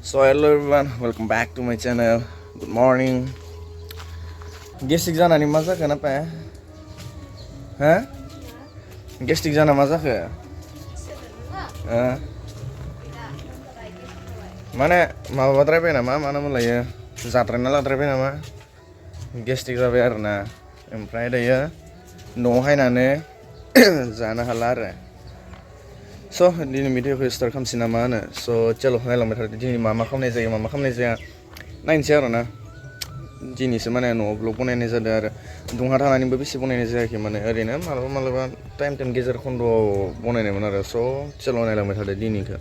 So hello everyone, welcome back to my channel. Good morning. Gestik जानानै मा जाखो ना पाया? हा? Gestik जाना मा जाखो? माने माबाद्रायबाय नामा मानो मोनलायो जाद्रायना लाद्रायबाय नामा गेस्ट्रिक जाबाय आरोना ओमफ्राय दायो न'आव हायनानै जानो हाला आरो स' दिनै भिडिअखौ स्टार्ट खालामसै नामा होनो स' चलो नायलांबाय थादो दिनै मा खालामनाय जायो मा खालामनाय जाया नायनोसै आरोना दिनैसो माने न'आव ब्लग बनायनाय जादों आरो दुंहा थानानैबो बेसे बनायनाय जायाखै माने ओरैनो मालाबा टाइम गेजेर खन्द'आव बनायनायमोन आरो स' चलो नायलांबाय थादो दिनैखौ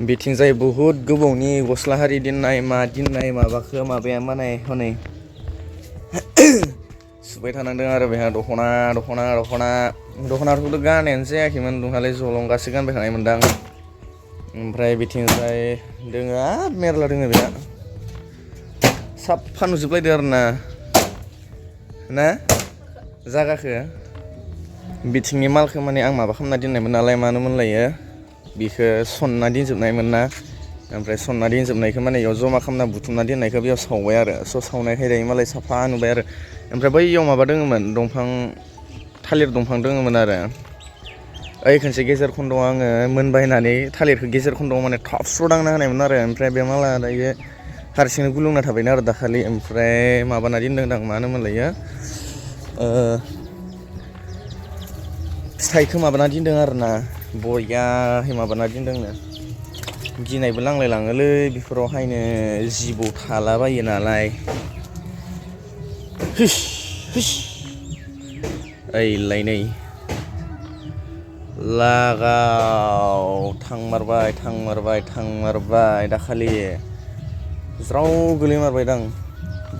बिथिंजाय बुहुद गोबावनि गस्ला हारि दोननाय मा दोननाय माबाखौ माबाया माने हनै सुबाय थानांदों आरो बेहा दख'नाखौथ' गानायानो जायाखैमोन दुंहालाय जलंगासो गानबाय थानाय मोनदां ओमफ्राय बिथिंजाय दोङो मेरला दोङो बेहा साफा नुजोबलायदो आरोना ना जागाखो बिथिंनि मालखौ माने आं माबा खालामना दोननायमोन नालाय मानो मोनलायो बिखौ सनना दोनजोबनायमोन ना ओमफ्राय सनना दोनजोबनायखौ माने इयाव जमा खालामना बुथुमना दोननायखौ बेयाव सावबाय आरो स' सावनायखाय दायो मालाय साफा नुबाय आरो ओमफ्राय बैयाव माबा दोङोमोन थालिर दंफां दोङोमोन आरो ओइ खनसे गेजेर खन्द'आव आङो मोनबाय होननानै थालिरखौ गेजेर खन्द'आव माने थाब स्र'दांना होनायमोन आरो ओमफ्राय बे माला दायो हारसिंनो गुलुंना थाबायना आरो दाखालि ओमफ्राय माबाना दोनदों मा होनोमोनलायो फिथाइखौ माबाना दोनदों आरोना बरियाहै माबाना दोनदोंनो गिनायबो लांलायलाङोलै बेफोरावहायनो जिबौ थालाबायो नालाय ओइलाय नै लागाव थांमारबाय दाखालि ज्राव गोलैमारबायदां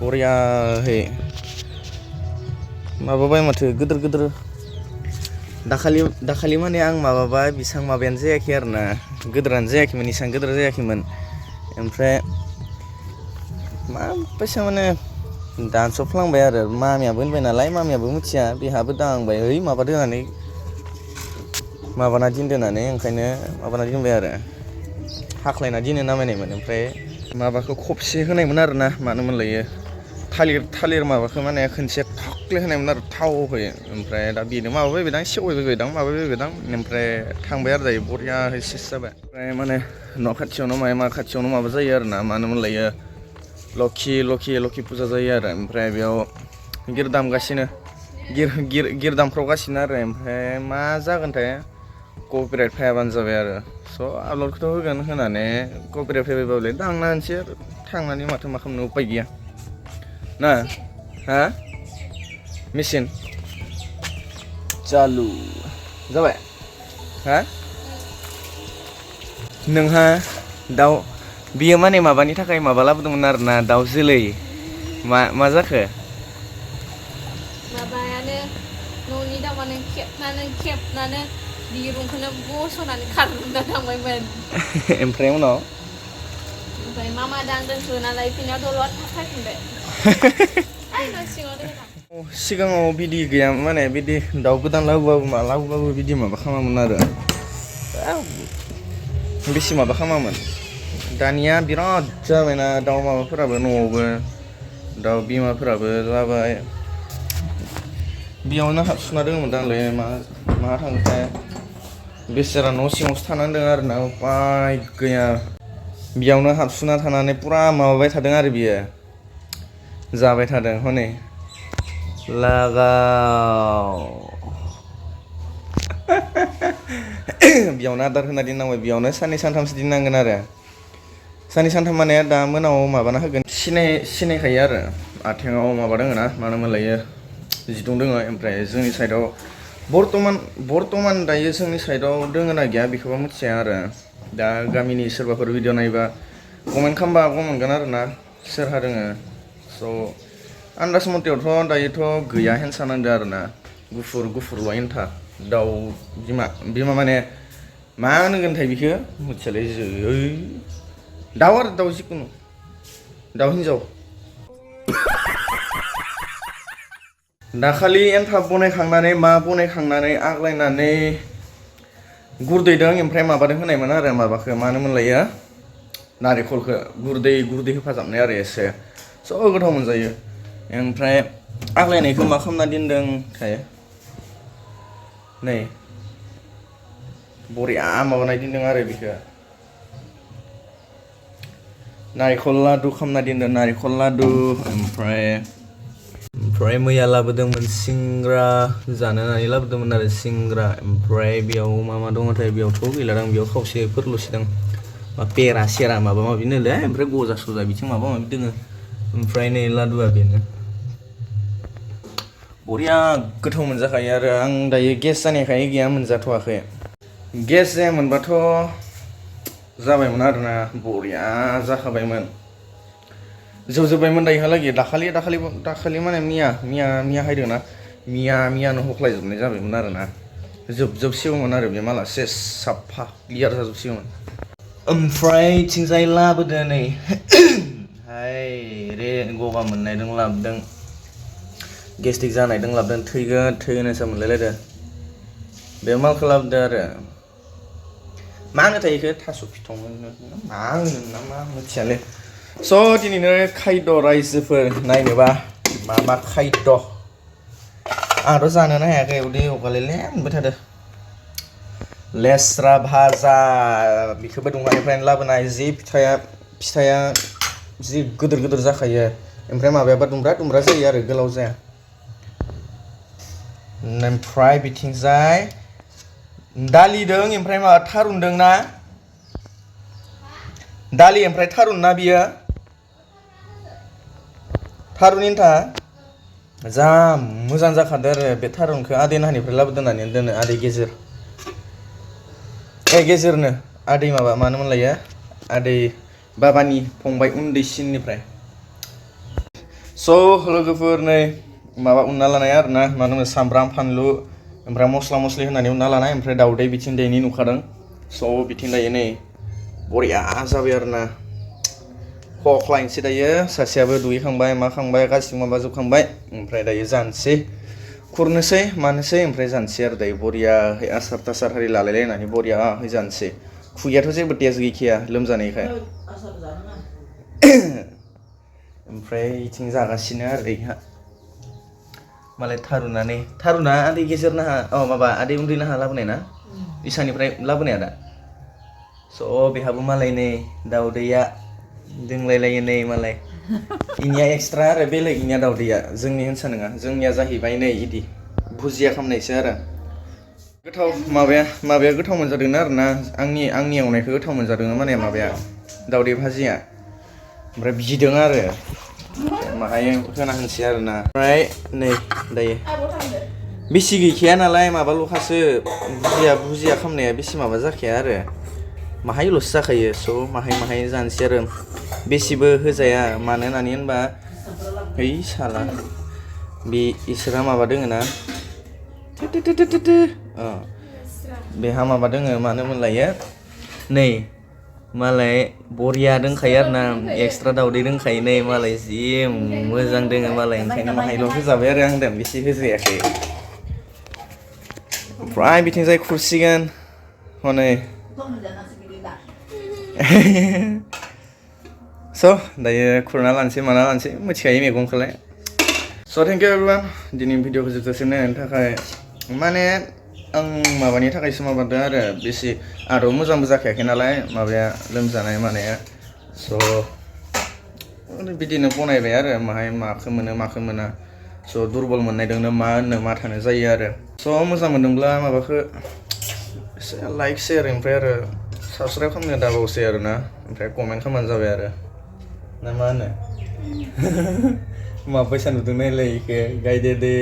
बरियाहै माबाबाय माथो गिदिर दाखालि माने आं माबाबाय बेसां माबायानो जायाखै आरोना गिदिरानो जायाखैमोन एसां गिदिर जायाखैमोन ओमफ्राय मा फैसा माने दानस'फ्लांबाय आरो मामियाबो होनबाय नालाय मामियाबो मिथिया बेहाबो दांबाय ओइ माबादो होननानै माबाना दोनदोनानै ओंखायनो माबाना दोनबाय आरो हाख्लायना दोननो नामायनायमोन ओमफ्राय माबाखौ खबसे होनायमोन आरोना मानो मोनलायो थालिर माबाखौ माने खनसे थाख्ले होनायमोन आरो थाव होयो ओमफ्राय दा बेनो माबाबायदां सेवबायबायदां ओमफ्राय थांबाय आरो दायो बरियाहै सेस जाबाय ओमफ्राय माने न' खाथियावनो खाथियावनो माबा जायो आरोना मानो मोनलायो लखि फुजा जायो आरो ओमफ्राय बेयाव गिर दामगासिनो गिर दामफ्रावगासिनो आरो ओमफ्राय मा जागोनथाय कपिराइट फायाबानो जाबाय आरो स' आपल'डखौथ' होगोन होनानै कपिराइट फैबायबाबो दांना होनोसै आरो थांनानै माथो मा खालामनो उपाय गैया ना हा मेचिन चालु जाबाय हा नोंहा दाउ बियो माने माबानि थाखाय माबा लाबोदोंमोन आरोना दाउ जोलै मा जाखो माबायानो न'नि दाउआनो खेबनानै दिरुंखौनो बस'नानै खारना थांबायमोन ओमफ्राय उनाव मामा दांदोंसो नालाय फिनाव दलद थाफायफिनबाय सिगाङाव बिदि गैया माने बिदि दाउ गोदान लाबोबाबो बिदि माबा खालामामोन आरो बेसे माबा खालामामोन दानिया बिराद जाबायना दाउ माबाफोराबो न'आवबो दाउ बिमाफोराबो जाबाय बेयावनो हाबसुना दङमोन दांलै मा थांथाय बेसेरा न' सिङावसो थानानै दङ आरोना उपाय गैया बेयावनो हाबसुना थानानै पुरा माबाबाय थादों आरो बियो जाबाय थादों हनै लागाव बेयावनो आदार होना दोननांबाय बेयावनो साननै सानथामसो दोननांगोन आरो साननै सानथाम माने दा मोनाव माबाना होगोन सिनायखायो आरो आथिङाव माबा दङ ना मानो मोनलायो जिदुं दङ ओमफ्राय जोंनि साइडआव बर्तमान दायो जोंनि साइडआव दङ ना गैया बेखौबा मिथिया आरो दा गामिनि सोरबाफोर भिडिअ नायोबा कमेन्ट खालामबा गम मोनगोन आरोना सोरहा दङ स' आन्दाज मथेयावथ' दायोथ' गैया हेन सानांदो आरोना गुफुरल' एन्था दाउ बिमा माने मा होनगोनथाय बेखौ मिथियालै दाउ आरो दाउ जिखुनु दाउ हिनजाव दाखालि एन्थाब बनायखांनानै मा बनायखांनानै आग्लायनानै गुरदैदों ओमफ्राय माबादों होनायमोन आरो माबाखौ मा होनोमोनलायो नारेंखलखौ गुरदै होफाजाबनाय आरो एसे स' गोथाव मोनजायो ओमफ्राय आग्लायनायखौ मा खालामना दोनदों थायो नै बरिया माबानाय दोनदों आरो बेखौ नारेंखल लादु खालामना दोनदों नारेंखल लादु ओमफ्राय मैया लाबोदोंमोन सिंग्रा जानो होननानै लाबोदोंमोन आरो सिंग्रा ओमफ्राय बेयाव मा दङथाय बेयावथ' गैलादां बेयाव खावसेफोरल'सो दं मा पेरा सेरा माबा माबि नोलै ओमफ्राय गजा सजा बिथिं माबा माबि दोङो ओमफ्राय नै लादुआ बेनो बरिया गोथाव मोनजाखायो आरो आं दायो गेस जानायखाय गैया मोनजाथ'वाखै गेस जायामोनबाथ' जाबायमोन आरोना बरिया जाखाबायमोन जोबजोब्बायमोन दायोहालागै दाखालि माने मिया हायदोंना मियानो हख्लायजोबनाय जाबायमोन आरोना जोबसिगौमोन आरो बे माला सेस साफा क्लियार जाजोबसिगौमोन ओमफ्राय थिंजाय लाबोदो नै हाय रे गगा मोननायदों लाबोदों गेस्ट्रिक जानायदों लाबोदों थैगोनसो मोनलायलायदो बे मालखौ लाबोदो आरो मा होनो थायो बेखौ थास' फिथं मा होनो ना मा मिथियालै स' दिनैनो खायद' रायजोफोर नायनोबा मा खायद' आंथ' जानोनो हायाखै उदै हगारलेले मोनबाय थादो लेस्रा भाजा बेखौबो दंफांनिफ्रायनो लाबोनाय जि फिथाइया जि गिदिर जाखायो ओमफ्राय माबायाबा दुमब्रा जायो आरो गोलाव जाया ओमफ्राय बिथिंजाय दालिदों ओमफ्राय माबा थारुनदों ना दालि ओमफ्राय थारुन ना बियो थारुन इन्था जा मोजां जाखादो आरो बे थारुनखौ आदै नानिफ्राय लाबोदों होननानै दोनो आदै गेजेरनो आदै माबा मा होनोमोनलायो आदै बाबानि फंबाय उन्दैसिननिफ्राय स' लोगोफोर नै माबा उनना लानाय आरोना मा होनो सामब्राम फानलु ओमफ्राय मस्ला मस्लि होनानै उनना लानाय ओमफ्राय दाउदै बिथिं दैनि नुखादों स' बिथिं दायो नै बरिया जाबाय आरोना हख्लायनोसै दायो सासेयाबो दुगैखांबाय मा खांबाय गासिबो माबाजोबखांबाय ओमफ्राय दायो जानोसै खुरनोसै मानोसै ओमफ्राय जानोसै आरो दायो बरियाहै आसार थासार हारि लालायलायनानै बरियाहै जानोसै खुगायाथ' जेबो टेस्ट गैखाया लोमजानायखाय ओमफ्राय इथिं जागासिनो आरो इहा मालाय थारुना आदै गेजेर नाहा माबा आदै उन्दै नाहा लाबोनाय ना इसानिफ्राय लाबोनाया दा स' बेहाबो मालाय नै दाउदैया दोंलायलायो नै मालाय इनिया एक्सट्रा आरो बेलेग इनिया दाउदैया जोंनि होनसा नङा जोंनिया जाहैबाय नै इदि भुजिया खालामनायसो आरो गोथाव माबाया गोथाव मोनजादों आरोना आंनि एवनायखौ गोथाव मोनजादों माने माबाया दाउदै भाजिया ओमफ्राय बिदों आरो माहाय होना होनसै आरोना ओमफ्राय नै दायो बेसि गैखाया नालाय माबाल'खासो भुजिया खालामनाया बेसि माबा जाखाया आरो माहायल'सो जाखायो स' माहाय जानोसै आरो बेसेबो होजाया मानो होननानै होनबा है साला बे इसोरा माबा दोङो ना बेहा माबा दोङो मानो मोनलायो नै मालाय बरिया दोंखायो आरोना एक्सट्रा दाउदै दोंखायो नै मालाय जि मोजां दोङो मालाय ओंखायनो माहायल' होजाबाय आरो आं दा बेसे होजायाखै ओमफ्राय बिथिंजाय खुरसिगोन हनै स' दायो खुरना लानोसै माना लानोसै मिथिखायो मैगंखौलाय स' थेंक इउ एभरिवान दिनैनि भिडिअखौ जोबजासिम नायनायनि थाखाय माने आं माबानि थाखायसो माबादों आरो बेसे आंथ' मोजांबो जाखायाखै नालाय माबाया लोमजानाय मानाया स' बिदिनो बनायबाय आरो माहाय माखौ मोना स' दुरबल मोननायदोंनो मा होननो मा थानो जायो आरो स' मोजां मोनदोंब्ला माबाखौ एसे लाइक शेयार ओमफ्राय आरो साबसक्राइब खालामनो दाबावसै आरो ना ओमफ्राय कमेन्ट खालामबानो जाबाय आरो ना मा होनो मा फैसा नुदों नायलाय इखो गायदे दे